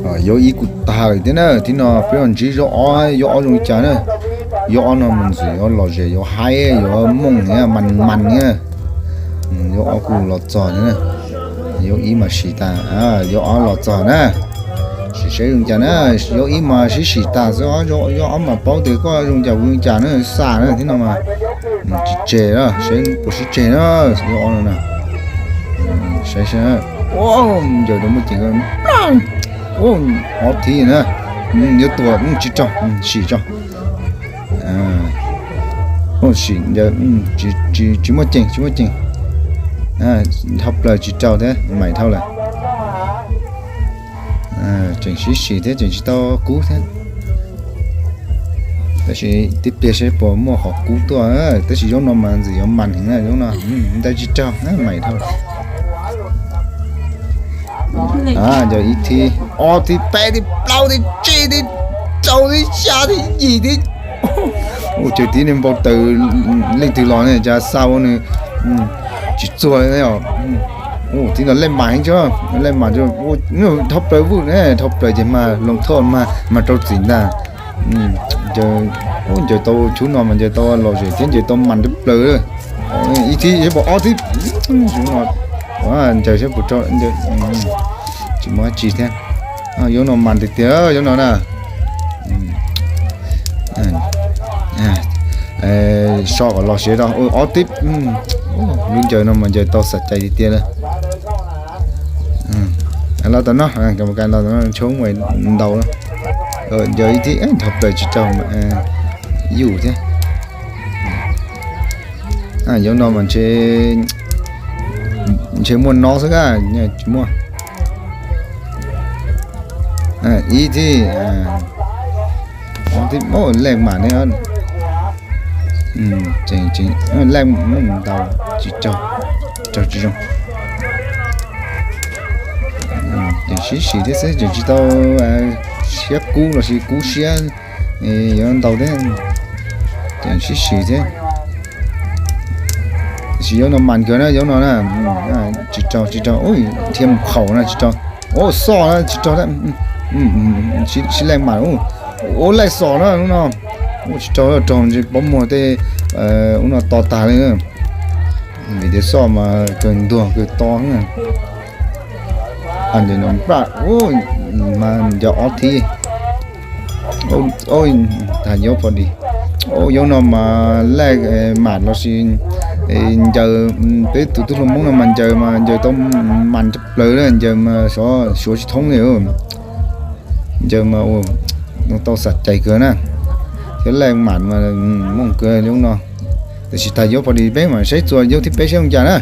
Zaub ib kuj tag lawm thiab na, thib no peb ho ntsib zaub ob, zaub ob zoo li cas na. Zaub ob no mus ntxim yuav lom zem yuav haib yuav mooj mas mas na. Zaub ob kuj los txog thiab na. Zaub ib mas sim tas, zaub ob los txog na. Sim saib zoo cas na, zaub ib mas sib sim tas xwb, zaub ob mas paub tias koj zoo cas kuv zoo cas na, xa na thib no mas. Tsis tseg na, saib puas sib tseg na, zaub ob no na. Saib saib, ncaws rau muaj ceem, ob thib na, yuav tuag tsis raug, sim tso. Sim ncaws, tsis muaj ceem, tsis muaj ceem. Dhau plaws tsis raug thiab, maim dhau lawm. Tseem sib sim thiab, tseem tsis tau kub thiab. Tab sis tib pliag seb puas muaj qhov kub tuaj, tab sis zaub no mas ntxim yuav mas heev na, zaub no ncaws tsis raug, maim dhau. Ncaws ib thib, ob thib, peb thib, plaub thib, tsib thib, rau thib, xya thib, yim thib. Ua cas tib neeg npau taws leej twg los ne, cas xa ua nws tsis txuag li os. Tib no lej mas heev tso, lej mas, dhau plaws vwj ne, dhau plaws ces mas loo thoj mas, mas rau txim ntag. Ncaws tau tshub no mas ncaws tau lom zem thiab ncaws tau mas dhau plaws. Ib thib, ib puas ob thib, tshub no, ncaws saib puas raug, tsis muaj dab tsi thiab. Zaub no mas tiag tiag, zaub no na. So kom los siav rau ob tib. Lub ncaws no mas ncaws tau xam cai tiag tiag li. Los tom no, los tom no, tshoob ntaus. Ncaws ib thib, dhau plaws tsis raug, yuj thiab. Zaub no mas ntshe muaj no xwb, tsis muaj. Ib thib, lej mas ne, lej ntau, tsis raug, raug tsis zoo. Tseem sib sim thiab xwb, tseem tsis tau siab kub los sis kub siab yuav ntau thiab. Tseem sib sim thiab. Tab sis zaub no mas kawg na, zaub no na. Tsis raug, tsis raug, thiab mus khaum na tsis raug. Ua xoj na tsis raug, sib lej mas, ua lej xom na lub no. Ua tsis raug, raug ntshe pob muag tej ub no to tag li. Vim tias xoj mas kawg ntuag kawg to. Mas ncaws ob thib. Tag zaub pho di. Zaub no mas lej mas los sis ncaws, peb tus tub hluas Hmoob no mas ncaws mas ncaws tau mas dhau plaws, ncaws mas xyov suav tsis thoob li. Ncaws mas tau xam cai kawg na. Thiab lej mas mas mooj kawg zaub no. Tab sis tag zaub pho di, peb mam saib txuas zaub thib peb saib zoo cas na.